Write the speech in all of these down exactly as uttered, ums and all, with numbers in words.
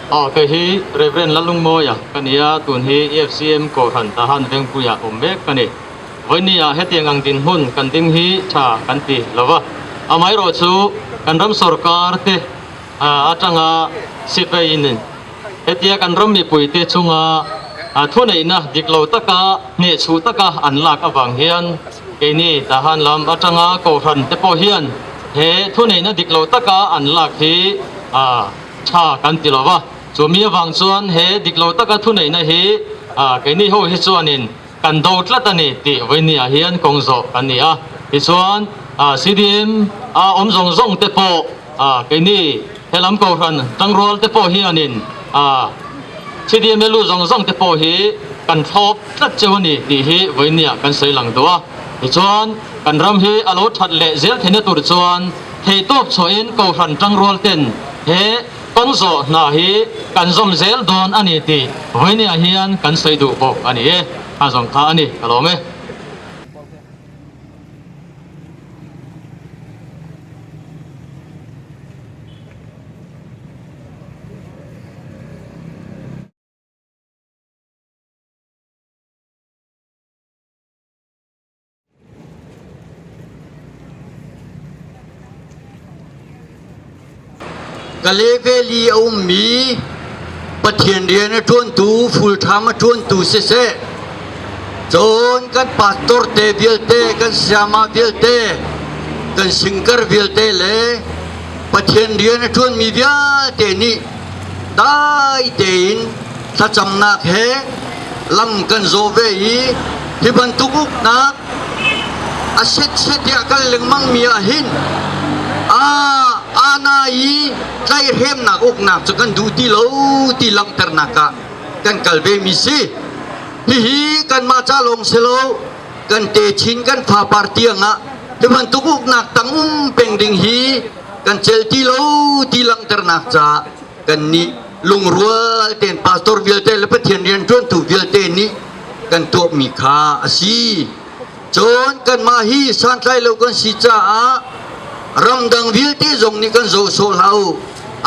Aw, kei hi Reverend Lalungmawia ka ni a, tun hi E F C M Kohhran Tahan Vengpuia um mek ka ni. Vawinia hetiang ang dinhmun kan ding hi ṭha kan ti lo va. Amaherawhchu kan ram sawrkar te, a, aṭanga siveiin hetia kan ram mipuite chunga, a, thuneihna dik lo taka hnehchhuh taka an lak avang hian keini Tahan lam aṭanga kohhran te pawh hian he thuneihna dik lo taka an lak hi, a, ṭha kan ti lo va. Chu mi avang chuan he dik lo taka thuneihna hi, a, keini ho hi chuanin kan do tlat a ni tih vawinia hian kawng zawh kan ni a. Tichuan, a, C D M a awm zawng zawng te pawh, a, keini he lam kohhran ṭangrual te pawh hianin, a, C D M L U zawng zawng te pawh hi kan thlawp tlat cheu a ni tih hi vawinia kan sawi lang duh a. Tichuan, kan ram hi a lo ṭhat leh zel theihna tur chuan theihtawp chhuahin kohhran ṭangrual ten he kawng zawh hna hi kan zawm zel dawn a ni tih vawinia hian kan sawi duh bawk a ni e. A zawng kha a ni, ka lawm e. Kalay Valley a um mi Pathian rian a ṭuantu, full time a ṭuantu sese, chuan kan pastor te vialte, kan siama vialte, kan singer vialte leh Pathian rian a ṭuan mi vialte nih dai tein thlachamnak he lam kan zawh ve i, hi bantuk uknak a set set hiah kan lengmang mi ah hin, a, ana i tlaihhremnak uknak chu kan duh ti lo ti langhternak ah kan kal ve mi si. Hihi kanmah chah lawng si lo, kan techin kan fapar tiangah hi bantuk uknak tangum peng ding hi kan chel ti lo ti langhternak cha kan nih lungrual ten pastor vialte le Pathian rian ṭuantu vialte nih kan tuah mi kha a si. Chuan kanmah hi santhlai lo kan si caah ramdang vialte zong nih kan zoh sawh hlah u.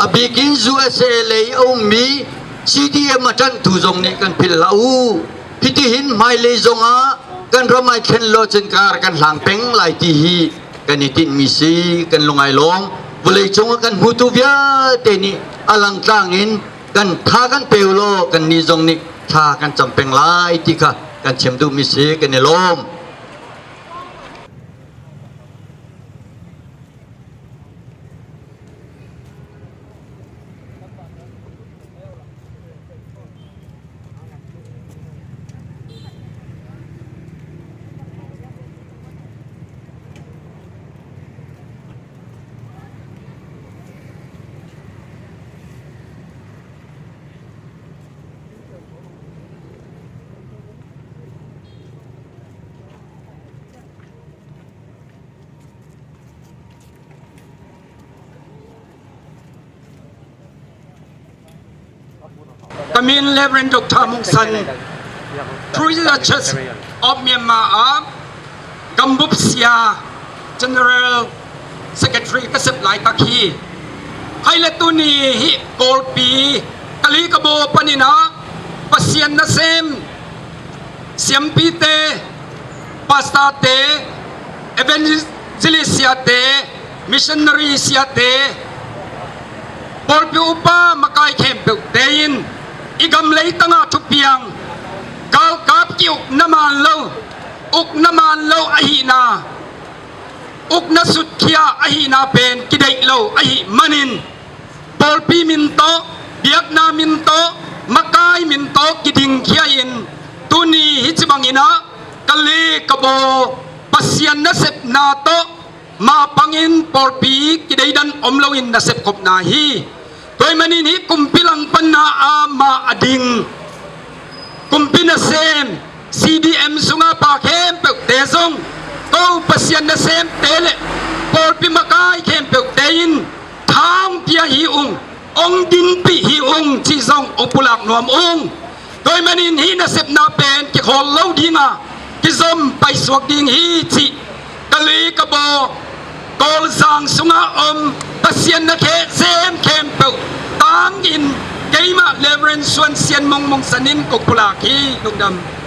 A bikin U S A lei a um mi C D M a ṭantu zong nih kan philh hlah u. Hitihin hmailei zongah kan ram ai thlen lo chin kar kan hlang peng lai ti hi kan i tin mi si, kan lungai lawm. Vulei chungah kan hmutu vialte nih a lang tlangin kan tha kan peu law, kan nih zong nih tha kan cam peng lai ti kha kan chhem duh mi si, kan i lawm. Ka min Reverend Doctor Mung San, Three Churches of Myanmar a Gambup Sia, General Secretary ka sep lai tak hi. Hai le tuni hi Kawlpi Kali ka bo panin a Pasian nasem siampite, pastor te, evangelist siate, missionary siate, pawlpi upa makai khempeuh tein i gam leitanga thupiang galkap ki ukna man lo, ukna man lo ahihna, ukna sutkhia ahihna pen kideih lo ahih manin, pawlpi min tawh, biakna min tawh, makai min tawh kidingkhia in tuni hi chibangin a ka li ka bo Pasian nasepna tawh mah pangin pawlpi kideidan awm loin nasep khopna hi. Tua ahih manin hi kumpi langpanna a mah a ding kumpi nasem C D M sunga pa khempeuhte zong ko Pasian nasemte le pawlpi makai khempeuhte in thang pia hi ung, ong dinpih hi ung, cih zong ong pulak nuam ung. Tua ahih manin hi nasepna pen kikhawl lo dinga kizom paisuak ding hi cih ka li ka bo Kawlzang sunga om Pasian na kheh sem khempeuh tangin Keimah Reverend Suan Sian Mung Mung San in kong pulak hi, lungdam.